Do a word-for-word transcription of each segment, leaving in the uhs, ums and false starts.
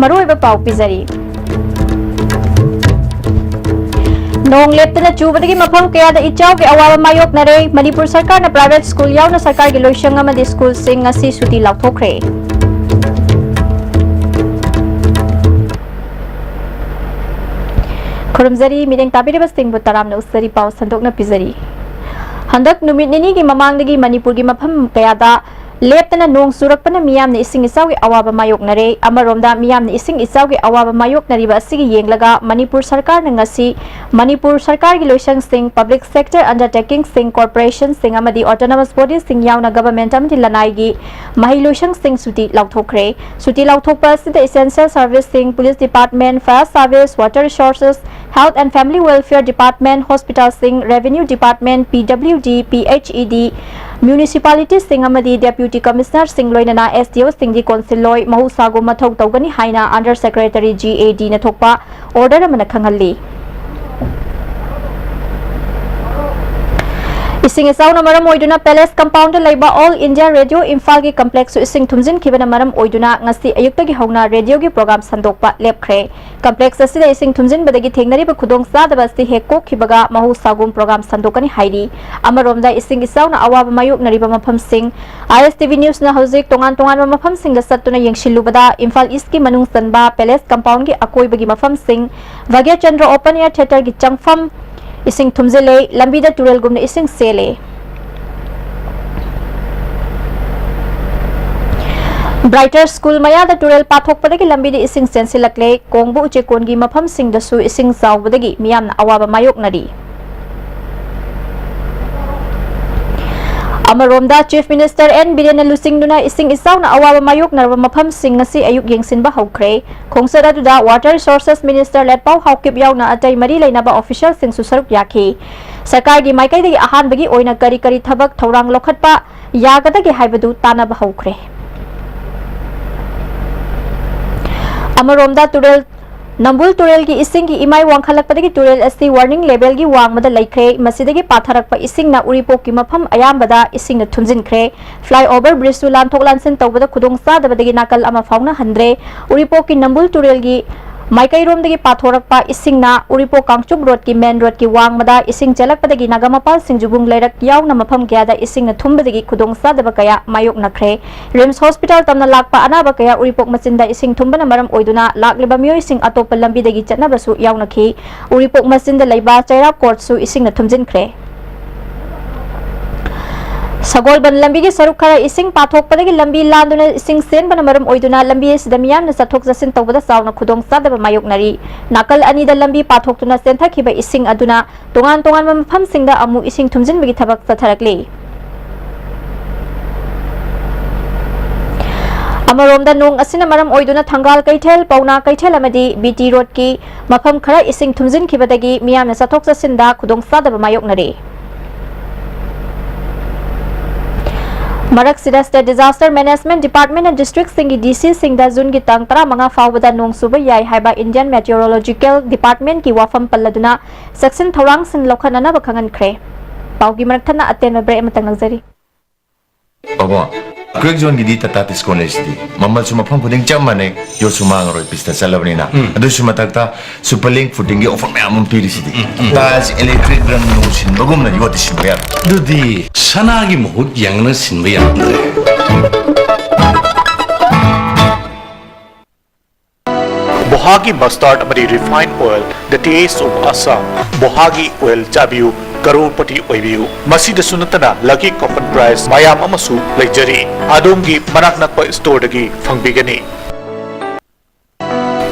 ꯑꯔꯣꯏꯕ ꯄꯥꯎ ꯄꯤꯖꯔꯤ꯫ ꯅꯣꯡ ꯂꯦꯞꯇꯅ ꯆꯨꯕꯗꯒꯤ ꯃꯐꯝ ꯀꯌꯥꯗ ꯏꯆꯥꯎꯒꯤ ꯑꯋꯥꯕ ꯃꯥꯌꯣꯛꯅꯔꯦ꯫ ꯃꯅꯤꯄꯨꯔ ꯁꯔꯀꯥꯔꯅ private school ꯌꯥꯎꯅ ꯁꯔꯀꯥꯔꯒꯤ ꯂꯣꯏꯁꯪ ꯑꯃꯗꯤ schoolꯁꯤꯡ ꯉꯁꯤ ꯁꯨꯇꯤ ꯂꯥꯎꯊꯣꯛꯈ꯭ꯔꯦ꯫ ꯈꯨꯔꯨꯝꯖꯔꯤ, ꯃꯤꯠꯌꯦꯡ ꯇꯥꯕꯤꯔꯤꯕꯁꯤꯡꯕꯨ ꯇꯔꯥꯝꯅ ꯑꯣꯛꯆꯔꯤ꯫ ꯄꯥꯎ ꯁꯟꯗꯣꯛꯅ ꯄꯤꯖꯔꯤ꯫ ꯍꯟꯗꯛ ꯅꯨꯃꯤꯠ ꯅꯤꯅꯤꯒꯤ ꯃꯃꯥꯡꯗꯒꯤ ꯃꯅꯤꯄꯨꯔꯒꯤ ꯃꯐꯝ ꯀꯌꯥꯗ ꯂꯦꯞꯇꯅ ꯅꯣꯡ ꯆꯨꯔꯛꯄꯅ ꯃꯤꯌꯥꯝꯅ ꯏꯁꯤꯡ ꯏꯆꯥꯎꯒꯤ ꯑꯋꯥꯕ ꯃꯥꯌꯣꯛꯅꯔꯦ꯫ ꯑꯃꯔꯣꯝꯗ, ꯃꯤꯌꯥꯝꯅ ꯏꯁꯤꯡ ꯏꯆꯥꯎꯒꯤ ꯑꯋꯥꯕ ꯃꯥꯌꯣꯛꯅꯔꯤꯕ ꯑꯁꯤꯒꯤ ꯌꯦꯡꯂꯒ ꯃꯅꯤꯄꯨꯔ ꯁꯔꯀꯥꯔꯅ ꯉꯁꯤ ꯃꯅꯤꯄꯨꯔ ꯁꯔꯀꯥꯔꯒꯤ ꯂꯣꯏꯁꯪꯁꯤꯡ, public sector undertakingꯁꯤꯡ, corporationꯁꯤꯡ ꯑꯃꯗꯤ autonomous bodyꯁꯤꯡ ꯌꯥꯎꯅ government ꯑꯃꯗꯤ ꯂꯅꯥꯏꯒꯤ ꯃꯍꯩ ꯂꯣꯏꯁꯪꯁꯤꯡ ꯁꯨꯇꯤ ꯂꯥꯎꯊꯣꯛꯈ꯭ꯔꯦ꯫ ꯁꯨꯇꯤ ꯂꯥꯎꯊꯣꯛꯄ ꯑꯁꯤꯗ essential serviceꯁꯤꯡ, police department, fire service, water resources, health and family welfare department, hospitalꯁꯤꯡ, revenue department, P W D, P H E D, municipalitiesꯁꯤꯡ ꯑꯃꯗꯤ deputy commissionerꯁꯤꯡ ꯂꯣꯏꯅꯅ S D Oꯁꯤꯡꯗꯤ ꯀꯣꯟꯁꯤꯜꯂꯣꯏ ꯃꯍꯧꯁꯥꯒꯨꯝ ꯃꯊꯧ ꯇꯧꯒꯅꯤ ꯍꯥꯏꯅ under secretary G A Dꯅ ꯊꯣꯛꯄ order ꯑꯃꯅ ꯈꯪꯍꯜꯂꯤ꯫ ꯏꯁꯤꯡ ꯏꯆꯥꯎꯅ ꯃꯔꯝ ꯑꯣꯏꯗꯨꯅ palace compoundꯗ ꯂꯩꯕ All India Radio ꯏꯝꯐꯥꯜꯒꯤ complexꯁꯨ ꯏꯁꯤꯡ ꯊꯨꯝꯖꯤꯟꯈꯤꯕꯅ ꯃꯔꯝ ꯑꯣꯏꯗꯨꯅ ꯉꯁꯤ ꯑꯌꯨꯛꯇꯒꯤ ꯍꯧꯅ radioꯒꯤ program ꯁꯟꯗꯣꯛꯄ ꯂꯦꯞꯈ꯭ꯔꯦ꯫ Complex ꯑꯁꯤꯗ ꯏꯁꯤꯡ ꯊꯨꯝꯖꯤꯟꯕꯗꯒꯤ ꯊꯦꯡꯅꯔꯤꯕ ꯈꯨꯗꯣꯡꯆꯥꯗꯕ ꯑꯁꯤ ꯍꯦꯛ ꯀꯣꯛꯈꯤꯕꯒ ꯃꯍꯧꯁꯥꯒꯨꯝ program ꯁꯟꯗꯣꯛꯀꯅꯤ ꯍꯥꯏꯔꯤ꯫ ꯑꯃꯔꯣꯝꯗ, ꯏꯁꯤꯡ ꯏꯆꯥꯎꯅ ꯑꯋꯥꯕ ꯃꯥꯌꯣꯛꯅꯔꯤꯕ ꯃꯐꯝꯁꯤꯡ, I S T V newsꯅ ꯍꯧꯖꯤꯛ ꯇꯣꯉꯥꯟ ꯇꯣꯉꯥꯟꯕ ꯃꯐꯝꯁꯤꯡꯗ ꯆꯠꯇꯨꯅ ꯌꯦꯡꯁꯤꯜꯂꯨꯕꯗ, ꯏꯝꯐꯥꯜ Eastꯀꯤ ꯃꯅꯨꯡ ꯆꯟꯕ palace compoundꯒꯤ ꯑꯀꯣꯏꯕꯒꯤ ꯃꯐꯝꯁꯤꯡ, ꯚꯥꯒ꯭ꯌ ꯆꯟꯗ꯭ꯔ open air theatreꯒꯤ ꯆꯪꯐꯝ, ꯏꯁꯤꯡ ꯊꯨꯝꯖꯤꯜꯂꯦ, ꯂꯝꯕꯤꯗ ꯇꯨꯔꯦꯜꯒꯨꯝꯅ ꯏꯁꯤꯡ ꯆꯦꯜꯂꯦ꯫ Brighter School ꯃꯌꯥꯗ ꯇꯨꯔꯦꯜ ꯄꯥꯊꯣꯛꯄꯗꯒꯤ ꯂꯝꯕꯤꯗ ꯏꯁꯤꯡ ꯆꯦꯟꯁꯤꯜꯂꯛꯂꯦ꯫ ꯀꯣꯡꯕ ꯎꯆꯦꯛꯀꯣꯟꯒꯤ ꯃꯐꯝꯁꯤꯡꯗꯁꯨ ꯏꯁꯤꯡ ꯆꯥꯎꯕꯗꯒꯤ ꯃꯤꯌꯥꯝꯅ ꯑꯋꯥꯕ ꯃꯥꯌꯣꯛꯅꯔꯤ꯫ ꯑꯃꯔꯣꯝꯗ, Chief Minister N ꯕꯤꯔꯦꯟꯅ ꯂꯨꯆꯤꯡꯗꯨꯅ ꯏꯁꯤꯡ ꯏꯆꯥꯎꯅ ꯑꯋꯥꯕ ꯃꯥꯌꯣꯛꯅꯔꯕ ꯃꯐꯝꯁꯤꯡ ꯉꯁꯤ ꯑꯌꯨꯛ ꯌꯦꯡꯁꯤꯟꯕ ꯍꯧꯈ꯭ꯔꯦ꯫ ꯈꯣꯡꯆꯠ ꯑꯗꯨꯗ Water Resources Minister ꯂꯦꯠꯄꯥꯎ ꯍꯥꯎꯀꯤꯞ ꯌꯥꯎꯅ ꯑꯇꯩ ꯃꯔꯤ ꯂꯩꯅꯕ officialꯁꯤꯡꯁꯨ ꯁꯔꯨꯛ ꯌꯥꯈꯤ꯫ ꯁꯔꯀꯥꯔꯒꯤ ꯃꯥꯏꯀꯩꯗꯒꯤ ꯑꯍꯥꯟꯕꯒꯤ ꯑꯣꯏꯅ ꯀꯔꯤ ꯀꯔꯤ ꯊꯕꯛ ꯊꯧꯔꯥꯡ ꯂꯧꯈꯠꯄ ꯌꯥꯒꯗꯒꯦ ꯍꯥꯏꯕꯗꯨ ꯇꯥꯟꯅꯕ ꯍꯧꯈ꯭ꯔꯦ꯫ ꯑꯃꯔꯣꯝꯗ, ꯇꯨꯔꯦꯜ ꯅꯝꯕꯨꯜ ꯇꯨꯔꯦꯜꯒꯤ ꯏꯁꯤꯡꯒꯤ ꯏꯃꯥꯏ ꯋꯥꯡꯈꯠꯂꯛꯄꯗꯒꯤ ꯇꯨꯔꯦꯜ ꯑꯁꯤ warning levelꯒꯤ ꯋꯥꯡꯃꯗ ꯂꯩꯈ꯭ꯔꯦ꯫ ꯃꯁꯤꯗꯒꯤ ꯄꯥꯊꯔꯛꯄ ꯏꯁꯤꯡꯅ ꯎꯔꯤꯄꯣꯛꯀꯤ ꯃꯐꯝ ꯑꯌꯥꯝꯕꯗ ꯏꯁꯤꯡꯅ ꯊꯨꯝꯖꯤꯟꯈ꯭ꯔꯦ꯫ Flyover bridgeꯁꯨ ꯂꯥꯟꯊꯣꯛ ꯂꯥꯟꯁꯤꯟ ꯇꯧꯕꯗ ꯈꯨꯗꯣꯡꯆꯥꯗꯕꯗꯒꯤ ꯅꯥꯀꯜ ꯑꯃ ꯐꯥꯎꯅ ꯍꯟꯗ꯭ꯔꯦ꯫ ꯎꯔꯤꯄꯣꯛꯀꯤ ꯅꯝꯕꯨꯜ ꯇꯨꯔꯦꯜꯒꯤ ꯃꯥꯏꯀꯩꯔꯣꯝꯗꯒꯤ ꯄꯥꯊꯣꯔꯛꯄ ꯏꯁꯤꯡꯅ ꯎꯔꯤꯄꯣꯛ ꯀꯥꯡꯆꯨꯞ roadꯀꯤ main roadꯀꯤ ꯋꯥꯡꯃꯗ ꯏꯁꯤꯡ ꯆꯦꯜꯂꯛꯄꯗꯒꯤ ꯅꯥꯒꯥꯃꯄꯥꯜ ꯁꯤꯡꯖꯨꯕꯨꯡ ꯂꯩꯔꯛ ꯌꯥꯎꯅ ꯃꯐꯝ ꯀꯌꯥꯗ ꯏꯁꯤꯡꯅ ꯊꯨꯝꯕꯗꯒꯤ ꯈꯨꯗꯣꯡꯆꯥꯗꯕ ꯀꯌꯥ ꯃꯥꯌꯣꯛꯅꯈ꯭ꯔꯦ꯫ RIMS hospital ꯇꯝꯅ ꯂꯥꯛꯄ ꯑꯅꯥꯕ ꯀꯌꯥ ꯎꯔꯤꯄꯣꯛ ꯃꯆꯤꯟꯗ ꯏꯁꯤꯡ ꯊꯨꯝꯕꯅ ꯃꯔꯝ ꯑꯣꯏꯗꯨꯅ ꯂꯥꯛꯂꯤꯕ ꯃꯤꯑꯣꯏꯁꯤꯡ ꯑꯇꯣꯞꯄ ꯂꯝꯕꯤꯗꯒꯤ ꯆꯠꯅꯕꯁꯨ ꯌꯥꯎꯅꯈꯤ꯫ ꯎꯔꯤꯄꯣꯛ ꯃꯆꯤꯟꯗ ꯂꯩꯕ ꯆꯩꯔꯥꯛ courtꯁꯨ ꯏꯁꯤꯡꯅ ꯊꯨꯝꯖꯤꯟꯈ꯭ꯔꯦ꯫ ꯁꯒꯣꯜꯕꯟ ꯂꯝꯕꯤꯒꯤ ꯁꯔꯨꯛ ꯈꯔ ꯏꯁꯤꯡ ꯄꯥꯊꯣꯛꯄꯗꯒꯤ ꯂꯝꯕꯤ ꯂꯥꯟꯗꯨꯅ ꯏꯁꯤꯡ ꯆꯦꯟꯕꯅ ꯃꯔꯝ ꯑꯣꯏꯗꯨꯅ ꯂꯝꯕꯤ ꯑꯁꯤꯗ ꯃꯤꯌꯥꯝꯅ ꯆꯠꯊꯣꯛ ꯆꯠꯁꯤꯟ ꯇꯧꯕꯗ ꯆꯥꯎꯅ ꯈꯨꯗꯣꯡꯆꯥꯗꯕ ꯃꯥꯌꯣꯛꯅꯔꯤ꯫ ꯅꯥꯀꯜ ꯑꯅꯤꯗ ꯂꯝꯕꯤ ꯄꯥꯊꯣꯛꯇꯨꯅ ꯆꯦꯟꯊꯈꯤꯕ ꯏꯁꯤꯡ ꯑꯗꯨꯅ ꯇꯣꯉꯥꯟ ꯇꯣꯉꯥꯟꯕ ꯃꯐꯝꯁꯤꯡꯗ ꯑꯃꯨꯛ ꯏꯁꯤꯡ ꯊꯨꯝꯖꯤꯟꯕꯒꯤ ꯊꯕꯛ ꯆꯠꯊꯔꯛꯂꯤ꯫ ꯑꯃꯔꯣꯝꯗ, ꯅꯣꯡ ꯑꯁꯤꯅ ꯃꯔꯝ ꯑꯣꯏꯗꯨꯅ ꯊꯪꯒꯥꯜ ꯀꯩꯊꯦꯜ, ꯄꯥꯎꯅꯥ ꯀꯩꯊꯦꯜ ꯑꯃꯗꯤ BT roadꯀꯤ ꯃꯐꯝ ꯈꯔ ꯏꯁꯤꯡ ꯊꯨꯝꯖꯤꯟꯈꯤꯕꯗꯒꯤ ꯃꯤꯌꯥꯝꯅ ꯆꯠꯊꯣꯛ ꯆꯠꯁꯤꯟꯗ ꯈꯨꯗꯣꯡꯆꯥꯗꯕ ꯃꯥꯌꯣꯛꯅꯔꯤ꯫ ꯃꯔꯛꯁꯤꯗ, State Disaster Management Departmentꯅ districtꯁꯤꯡꯒꯤ DCꯁꯤꯡꯗ Juneꯒꯤ ꯇꯥꯡ ꯇꯔꯥꯃꯉꯥ ꯐꯥꯎꯕꯗ ꯅꯣꯡ ꯆꯨꯕ ꯌꯥꯏ ꯍꯥꯏꯕ Indian Meteorological Departmentꯀꯤ ꯋꯥꯐꯝ ꯄꯜꯂꯗꯨꯅ ꯆꯦꯛꯁꯤꯟ ꯊꯧꯔꯥꯡꯁꯤꯡ ꯂꯧꯈꯠꯅꯅꯕ ꯈꯪꯍꯟꯈ꯭ꯔꯦ꯫ ꯄꯥꯎꯒꯤ ꯃꯔꯛ ꯊꯠꯅ ꯑꯇꯦꯟꯕ break ꯑꯃꯇꯪ ꯂꯧꯖꯔꯤ꯫ ꯑꯕꯣ, crack zoneꯒꯤꯗꯤ Tata Tiscon ꯂꯩꯁꯤꯗꯤ꯫ ꯃꯃꯜꯁꯨ ꯃꯐꯝ ꯈꯨꯗꯤꯡ ꯆꯞ ꯃꯥꯟꯅꯩ, ꯌꯣꯠꯁꯨ ꯃꯥꯡꯉꯔꯣꯏ, ꯄꯤꯁꯇ ꯆꯠꯂꯕꯅꯤꯅ꯫ ꯎꯝ꯫ ꯑꯗꯨꯁꯨ ꯃꯊꯛꯇ Superlink Footingꯒꯤ offer ꯃꯌꯥꯝ ꯑꯃ ꯄꯤꯔꯤꯁꯤꯗꯤ꯫ ꯎꯝ, ꯎꯝ꯫ Tiles, electric ꯔꯪ ꯅꯨꯡ ꯁꯤꯟꯕꯒꯨꯝꯅ ꯌꯣꯠꯇꯤ ꯁꯤꯟꯕ ꯌꯥꯗ꯭ꯔꯦ꯫ ꯑꯗꯨꯗꯤ ꯁꯅꯥꯒꯤ ꯃꯍꯨꯠ ꯌꯥꯡꯅ ꯁꯤꯟꯕ ꯌꯥꯗ꯭ꯔꯦ꯫ ꯕꯣꯍꯥꯒꯤ mustard ꯑꯃꯗꯤ refined oil, the taste of Assam꯫ ꯕꯣꯍꯥꯒꯤ oil ꯆꯥꯕꯤꯌꯨ, ꯀꯔꯣꯔꯄꯇꯤ ꯑꯣꯏꯕꯤꯌꯨ꯫ ꯃꯁꯤꯗꯁꯨ ꯅꯠꯇꯅ lucky coupon prize ꯃꯌꯥꯝ ꯑꯃꯁꯨ ꯂꯩꯖꯔꯤ꯫ ꯑꯗꯣꯝꯒꯤ ꯃꯅꯥꯛ ꯅꯛꯄ storeꯗꯒꯤ ꯐꯪꯕꯤꯒꯅꯤ꯫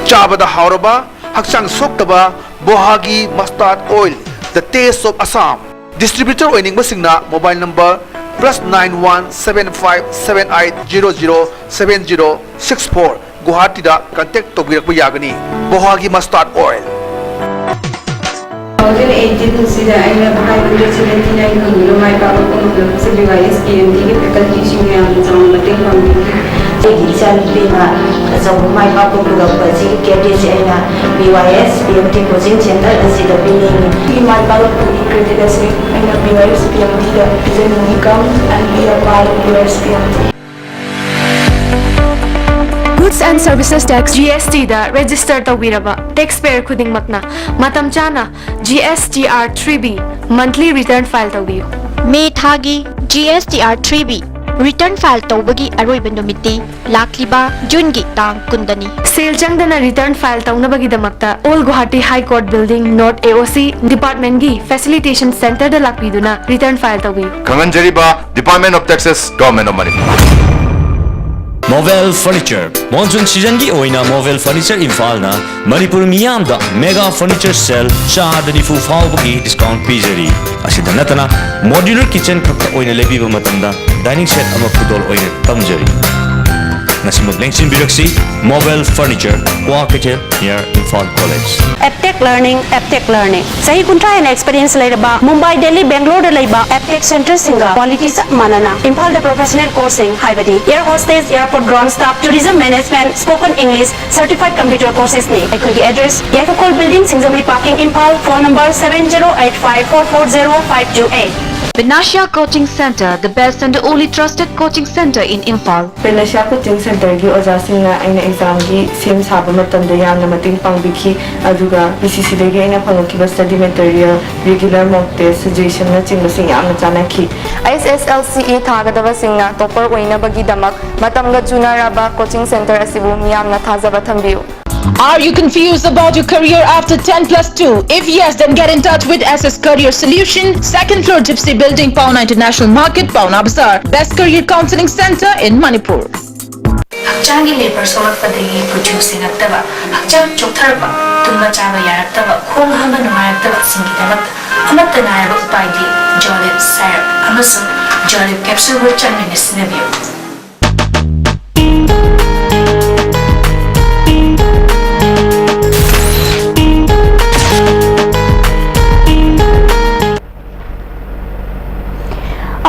ꯆꯥꯕꯗ ꯍꯥꯎꯔꯕ, ꯍꯛꯆꯥꯡ ꯁꯣꯛꯇꯕ ꯕꯣꯍꯥꯒꯤ mustard oil, the taste of Assam꯫ Distributor ꯑꯣꯏꯅꯤꯡꯕꯁꯤꯡꯅ mobile number plus nine one seven five seven eight zero zero seven zero six four, ꯒꯨꯋꯥꯍꯥꯇꯤꯗ contact ꯇꯧꯕꯤꯔꯛꯄ ꯌꯥꯒꯅꯤ꯫ ꯕꯣꯍꯥꯒꯤ mustard oil꯫ Two thousand eighteen ꯑꯁꯤꯗ ꯑꯩꯅ five hundred seventy-nine ꯐꯪꯗꯨꯅ ꯃꯥꯏ ꯄꯥꯛꯄ ꯐꯪꯂꯛꯄꯁꯦ BYSPMTꯒꯤ facultyꯁꯤꯡꯅ ꯌꯥꯝꯅ ꯆꯥꯎꯅ ꯃꯇꯦꯡ ꯄꯥꯡꯕꯤꯈꯤ꯫ ꯑꯩꯒꯤ ꯏꯆꯥ ꯏꯆꯥꯅꯨꯄꯤꯅ ꯑꯆꯧꯕ ꯃꯥꯏ ꯄꯥꯛꯄ ꯄꯨꯔꯛꯄ ꯑꯁꯤꯒꯤ credit ꯁꯦ ꯑꯩꯅ B Y S P M T coaching center ꯑꯁꯤꯗ ꯄꯤꯅꯤꯡꯏ꯫ ꯑꯩꯒꯤ ꯃꯥꯏ ꯄꯥꯛꯂꯛꯄꯒꯤ credit ꯑꯁꯤ ꯑꯩꯅ B Y S P M T the ꯄꯤꯖꯅꯤꯡꯏ꯫ Come and be a part of B Y S P M T. Goods and Services Tax, G S T the register ꯇꯧꯕꯤꯔꯕ taxpayer ꯈꯨꯗꯤꯡꯃꯛꯅ ꯃꯇꯝ ꯆꯥꯅ G S T R three B monthly return file ꯇꯧꯕꯤꯌꯨ꯫ ꯃꯦ ꯊꯥꯒꯤ G S T R three B return file ꯇꯧꯕꯒꯤ ꯑꯔꯣꯏꯕ ꯅꯨꯃꯤꯠꯇꯤ ꯂꯥꯛꯂꯤꯕ ꯖꯨꯟꯒꯤ ꯇꯥꯡ ꯀꯨꯟꯗꯅꯤ꯫ ꯁꯦꯜ ꯆꯪꯗꯅ return file ꯇꯧꯅꯕꯒꯤꯗꯃꯛꯇ Old Guwahati High Court Building, North A O C department ꯒꯤ facilitation center ꯗ ꯂꯥꯛꯄꯤꯗꯨꯅ return file ꯇꯧꯕꯤꯌꯨ꯫ ꯈꯪꯍꯟꯖꯔꯤꯕ Department of Taxes, Government of Manipur꯫ Mobile furniture. Monsoon ꯁꯤꯖꯟꯒꯤ ꯑꯣꯏꯅ ꯃꯣꯕꯦꯜ ꯐꯔꯅꯤꯆꯔ ꯏꯝꯐꯥꯜꯅ ꯃꯅꯤꯄꯨꯔ ꯃꯤꯌꯥꯝꯗ ꯃꯦꯒꯥ ꯐꯔꯅꯤꯆꯔ ꯁꯦꯜ ꯆꯥꯗ ꯅꯤꯐꯨ ꯐꯥꯎꯕꯒꯤ ꯗꯤꯁꯀꯥꯎꯟ ꯄꯤꯖꯔꯤ꯫ ꯑꯁꯤꯗ ꯅꯠꯇꯅ ꯃꯣꯗ꯭ꯌꯨꯂꯔ ꯀꯤꯆꯟ ꯈꯛꯇ ꯑꯣꯏꯅ ꯂꯩꯕꯤꯕ ꯃꯇꯝꯗ ꯗꯥꯏꯅꯤꯡ ꯁꯦꯠ ꯑꯃ ꯈꯨꯗꯣꯜ ꯑꯣꯏꯅ ꯇꯝꯖꯔꯤ꯫ ꯉꯁꯤꯃꯛ ꯂꯦꯡꯁꯤꯟꯕꯤꯔꯛꯁꯤ ꯃꯣꯕꯦꯜ ꯐꯔꯅꯤꯆꯔ, ꯀ꯭ꯋꯥ ꯀꯩꯊꯦꯜ, near Imphal College꯫ Aptech learning, Aptech learning. ꯆꯍꯤ ꯀꯨꯟꯊ꯭ꯔꯥ ꯍꯦꯟꯅ ꯑꯦꯛꯁꯄꯤꯔꯤꯌꯦꯟꯁ ꯂꯩꯔꯕ ꯃꯨꯝꯕꯥꯏ, ꯗꯦꯜꯂꯤ, ꯕꯦꯡꯒ꯭ꯂꯣꯔꯗ ꯂꯩꯕ ꯑꯦꯞꯇꯦꯛ ꯁꯦꯟꯇꯔꯁꯤꯡꯒ ꯀ꯭ꯋꯥꯂꯤꯇꯤ ꯆꯞ ꯃꯥꯟꯅꯅ ꯏꯝꯐꯥꯜꯗ ꯄ꯭ꯔꯣꯐꯦꯁꯅꯦꯜ ꯀꯣꯔꯁꯁꯤꯡ ꯍꯥꯏꯕꯗꯤ air hostess, airport ground staff, tourism management, spoken English, certified computer courses ꯅꯤ꯫ ꯑꯩꯈꯣꯏꯒꯤ address: Yaiphakol building, Singjamei parking, Imphal. Phone number seven zero eight five four four zero five two eight꯫ Panacea Coaching Center, the best and the only trusted coaching center in Imphal. Panacea coaching ꯁꯦꯟꯇꯔꯒꯤ ꯑꯣꯖꯥꯁꯤꯡꯅ ꯑꯩꯅ ꯑꯦꯛꯖꯥꯝꯒꯤ ꯁꯦꯝ ꯁꯥꯕ ꯃꯇꯝꯗ ꯌꯥꯝꯅ ꯃꯇꯦꯡ ꯄꯥꯡꯕꯤꯈꯤ, ꯑꯗꯨꯒ P C C ꯗꯒꯤ ꯑꯩꯅ ꯐꯪꯂꯛꯈꯤꯕ study material, regular mock test, ꯁꯖꯦꯁꯟꯅꯆꯤꯡꯕꯁꯤꯡ ꯌꯥꯝꯅ ꯆꯥꯟꯅꯈꯤ꯫ H S L C E ꯊꯥꯒꯗꯕꯁꯤꯡꯅ ꯇꯣꯄꯔ ꯑꯣꯏꯅꯕꯒꯤꯗꯃꯛ ꯃꯇꯝꯒ ꯆꯨꯅꯔꯕ ꯀꯣꯆꯤꯡ ꯁꯦꯟꯇꯔ ꯑꯁꯤꯕꯨ ꯃꯤꯌꯥꯝꯅ ꯊꯥꯖꯕ ꯊꯝꯕꯤꯌꯨ꯫ Are you confused about your career after ten plus two? If yes, then get in touch with S S Career Solution, second floor Gypsy Building, Paona International Market, Paona Bazaar. Best career counseling center in Manipur. ꯍꯛꯆꯥꯡꯒꯤ labour ꯁꯣꯛꯂꯛꯄꯗꯒꯤ ꯀꯨꯆꯨ ꯁꯦꯡꯉꯛꯇꯕ, ꯍꯛꯆꯥꯡ ꯆꯣꯛꯊꯔꯛꯄ, ꯇꯨꯝꯕ ꯆꯥꯕ ꯌꯥꯔꯛꯇꯕ, ꯈꯣꯡ ꯍꯥꯝꯕ ꯅꯨꯡꯉꯥꯏꯔꯛꯇꯕꯁꯤꯡꯒꯤꯗꯃꯛꯇ ꯑꯃꯠꯇ ꯉꯥꯏꯔꯕ ꯎꯄꯥꯏꯗꯤ ꯖꯣꯂꯤꯞ ꯁꯥꯏꯔꯞ ꯑꯃꯁꯨꯡ ꯖꯣꯂꯤꯞ ꯀꯦꯞꯁꯨꯜꯕꯨ ꯆꯥꯡ ꯅꯥꯏꯅ ꯁꯤꯖꯤꯟꯅꯕꯤꯌꯨ꯫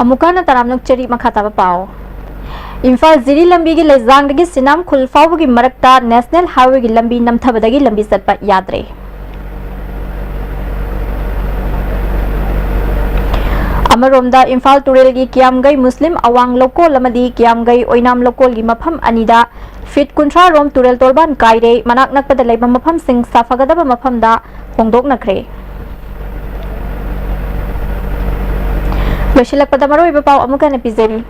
ꯑꯃꯨꯛꯀ ꯍꯟꯅ ꯇꯔꯥꯝꯅ ꯑꯣꯛꯆꯔꯤ꯫ ꯃꯈꯥ ꯇꯥꯕ ꯄꯥꯎ꯫ ꯏꯝꯐꯥꯜ ꯖꯤꯔꯤ ꯂꯝꯕꯤꯒꯤ ꯂꯩꯖꯥꯡꯗꯒꯤ ꯁꯤꯅꯥꯝ ꯈꯨꯜ ꯐꯥꯎꯕꯒꯤ ꯃꯔꯛꯇ ꯅꯦꯁꯅꯦꯜ ꯍꯥꯏꯋꯦꯒꯤ ꯂꯝꯕꯤ ꯅꯝꯊꯕꯗꯒꯤ ꯂꯝꯕꯤ ꯆꯠꯄ ꯌꯥꯗ꯭ꯔꯦ꯫ ꯑꯃꯔꯣꯝꯗ, ꯏꯝꯐꯥꯜ ꯇꯨꯔꯦꯜꯒꯤ ꯀꯤꯌꯥꯝꯒꯩ ꯃꯨꯁꯂꯤꯝ ꯑꯋꯥꯡ ꯂꯧꯀꯣꯜ ꯑꯃꯗꯤ ꯀꯤꯌꯥꯝꯒꯩ ꯑꯣꯏꯅꯥꯝ ꯂꯧꯀꯣꯜꯒꯤ ꯃꯐꯝ ꯑꯅꯤꯗ ꯐꯤꯠ ꯀꯨꯟꯊ꯭ꯔꯥ ꯔꯣꯝ ꯇꯨꯔꯦꯜ ꯇꯣꯔꯕꯥꯟ ꯀꯥꯏꯔꯦ꯫ ꯃꯅꯥꯛ ꯅꯛꯄꯗ ꯂꯩꯕ ꯃꯐꯝꯁꯤꯡ ꯁꯥꯐꯒꯗꯕ ꯃꯐꯝꯗ ꯍꯣꯡꯗꯣꯛꯅꯈ꯭ꯔꯦ꯫ ꯂꯣꯏꯁꯤꯜꯂꯛꯄꯗ ꯃꯔꯨꯑꯣꯏꯕ ꯄꯥꯎ ꯑꯃꯨꯛ ꯍꯟꯅ ꯄꯤꯖꯔꯤ꯫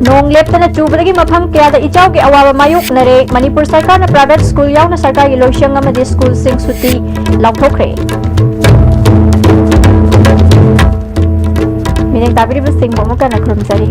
ꯅꯣꯡ ꯂꯦꯞꯇꯅ ꯆꯨꯕꯗꯒꯤ ꯃꯐꯝ ꯀꯌꯥꯗ ꯏꯆꯥꯎꯒꯤ ꯑꯋꯥꯕ ꯃꯥꯌꯣꯛꯅꯔꯦ꯫ ꯃꯅꯤꯄꯨꯔ ꯁꯔꯀꯥꯔꯅ ꯄ꯭ꯔꯥꯏꯚꯦꯠ ꯁ꯭ꯀꯨꯜ ꯌꯥꯎꯅ ꯁꯔꯀꯥꯔꯒꯤ ꯂꯣꯏꯁꯪ ꯑꯃꯗꯤ ꯁ꯭ꯀꯨꯜꯁꯤꯡ ꯁꯨꯇꯤ ꯂꯥꯎꯊꯣꯛꯈ꯭ꯔꯦ꯫ ꯃꯤꯠꯌꯦꯡ ꯇꯥꯕꯤꯔꯤꯕꯁꯤꯡꯕꯨ ꯑꯃꯨꯛ ꯍꯟꯅ ꯈꯨꯔꯨꯝꯖꯔꯤ꯫